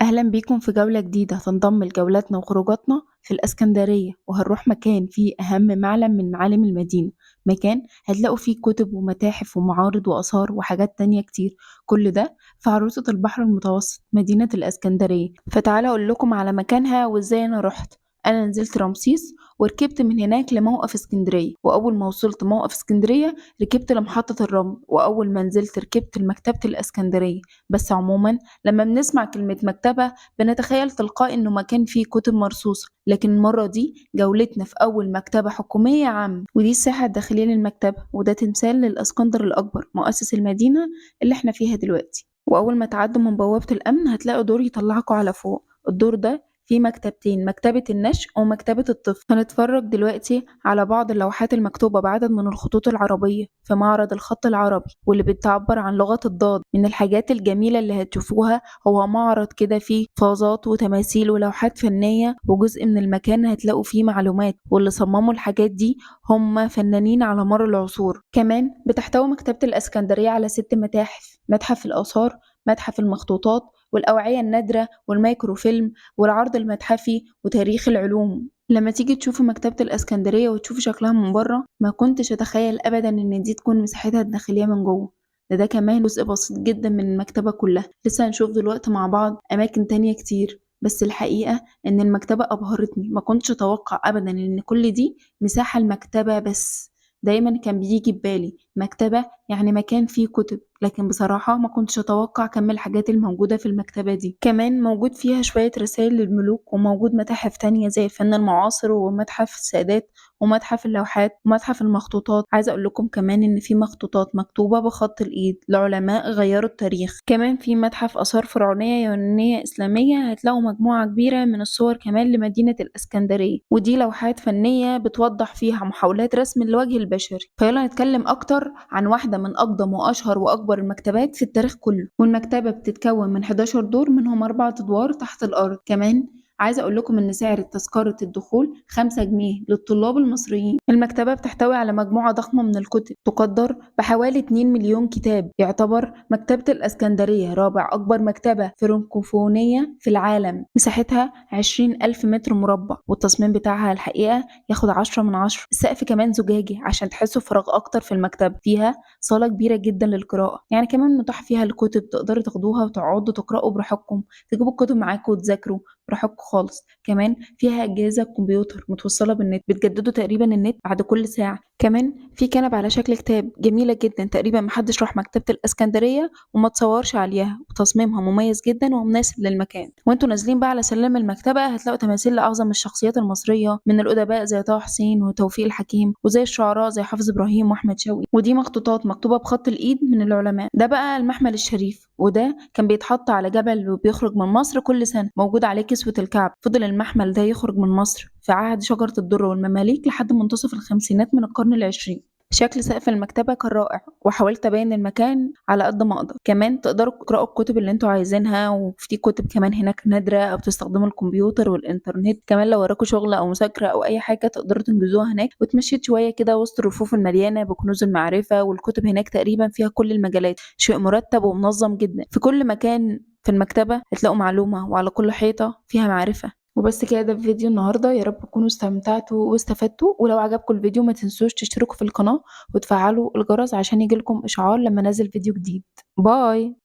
أهلا بيكم في جولة جديدة هتنضم لجولاتنا وخروجاتنا في الإسكندرية، وهنروح مكان فيه أهم معلم من معالم المدينة. مكان هتلاقوا فيه كتب ومتاحف ومعارض وآثار وحاجات تانية كتير. كل ده في عروسة البحر المتوسط مدينة الإسكندرية. فتعالوا أقول لكم على مكانها وإزاي أنا رحت. أنا نزلت رمسيس وركبت من هناك لموقف اسكندرية، وأول ما وصلت موقف اسكندرية ركبت لمحطة الرمل، وأول ما نزلت ركبت لمكتبة الإسكندرية. بس عموما لما بنسمع كلمة مكتبة بنتخيل تلقائي إنه مكان فيه كتب مرصوصة، لكن المرة دي جولتنا في أول مكتبة حكومية عامة، ودي الساحة الداخلية للمكتبة، وده تمثال للإسكندر الأكبر مؤسس المدينة اللي احنا فيها دلوقتي. وأول ما تعدوا من بوابة الأمن هتلاقوا دور يطلعكوا على فوق. الدور ده في مكتبتين، مكتبة النشء ومكتبة الطفل. هنتفرج دلوقتي على بعض اللوحات المكتوبة بعدد من الخطوط العربية في معرض الخط العربي، واللي بتعبر عن لغة الضاد. من الحاجات الجميلة اللي هتشوفوها هو معرض كده فيه فازات وتماثيل ولوحات فنية، وجزء من المكان هتلاقوا فيه معلومات، واللي صمموا الحاجات دي هم فنانين على مر العصور. كمان بتحتوي مكتبة الإسكندرية على 6 متاحف: متحف الآثار، متحف المخطوطات والأوعية النادرة والميكروفيلم والعرض المتحفي وتاريخ العلوم. لما تيجي تشوفوا مكتبة الإسكندرية وتشوفوا شكلها من بره، ما كنتش أتخيل أبدا إن دي تكون مساحتها الداخلية من جوه. ده كمان جزء بسيط جدا من المكتبة كلها. لسه هنشوف دلوقتي مع بعض أماكن تانية كتير، بس الحقيقة إن المكتبة أبهرتني. ما كنتش أتوقع أبدا إن كل دي مساحة المكتبة بس. دايما كان بيجي ببالي مكتبة يعني مكان فيه كتب، لكن بصراحة ما كنتش أتوقع كم الحاجات الموجودة في المكتبة دي. كمان موجود فيها شوية رسائل للملوك، وموجود متاحف تانية زي الفن المعاصر ومتحف السادات ومتحف اللوحات ومتحف المخطوطات. عايزة أقول لكم كمان إن في مخطوطات مكتوبة بخط الإيد لعلماء غيروا التاريخ. كمان في متحف آثار فرعونية يونانية إسلامية، هتلاقوا مجموعة كبيرة من الصور كمان لمدينة الإسكندرية، ودي لوحات فنية بتوضح فيها محاولات رسم الوجه البشري. فيلا نتكلم أكتر عن واحدة من أقدم وأشهر وأكبر المكتبات في التاريخ كله. والمكتبة بتتكون من 11 دور، منهم 4 أدوار تحت الأرض. كمان عايزة أقول لكم إن سعر تذكرة الدخول 5 جنيه للطلاب المصريين. المكتبة بتحتوي على مجموعة ضخمة من الكتب تقدر بحوالي 2 مليون كتاب. يعتبر مكتبة الإسكندرية رابع أكبر مكتبة فرنكوفونية في العالم، مساحتها 20,000 متر مربع، والتصميم بتاعها الحقيقة ياخد 10 من 10. السقف كمان زجاجي عشان تحسوا فراغ أكتر في المكتبة. فيها صالة كبيرة جدا للقراءة، يعني كمان متاح فيها الكتب تقدروا تاخدوها وتقعدوا تقرأوا براحتكم، تجيبوا الكتب معاكم وتذاكروا براحتكم خالص. كمان فيها أجهزة كمبيوتر متوصلة بالنت، بتجددوا تقريبا النت بعد كل ساعة. كمان في كنب على شكل كتاب جميلة جدا، تقريبا محدش راح مكتبة الإسكندرية وما تصورش عليها، وتصميمها مميز جدا ومناسب للمكان. وانتوا نازلين بقى على سلم المكتبة هتلاقوا تماثيل لأعظم الشخصيات المصرية من الأدباء زي طه حسين وتوفيق الحكيم، وزي الشعراء زي حافظ إبراهيم وأحمد شوقي، ودي مخطوطات مكتوبة بخط الإيد من العلماء. ده بقى المحمل الشريف، وده كان بيتحط على جبل وبيخرج من مصر كل سنة، موجود عليه كسوة الكعب. فضل المحمل ده يخرج من مصر في عهد شجرة الدر والمماليك لحد منتصف الخمسينات من القرن العشرين. شكل سقف المكتبة كان رائع، وحاولت أبين المكان على قد ما أقدر. كمان تقدروا تقرأوا الكتب اللي انتوا عايزينها، وفي كتب كمان هناك نادرة، أو تستخدموا الكمبيوتر والإنترنت. كمان لو وراكوا شغل أو مذاكرة أو أي حاجة تقدروا تنجزوها هناك. وتمشيت شوية كده وسط الرفوف المليانة بكنوز المعرفة، والكتب هناك تقريبا فيها كل المجالات، شيء مرتب ومنظم جدا. في كل مكان في المكتبة هتلاقوا معلومة، وعلى كل حيطة فيها معرفة. وبس كده، ده فيديو النهارده، يا رب تكونوا استمتعتوا واستفدتوا. ولو عجبكم الفيديو ما تنسوش تشتركوا في القناة وتفعلوا الجرس عشان يجيلكم اشعار لما انزل فيديو جديد. باي.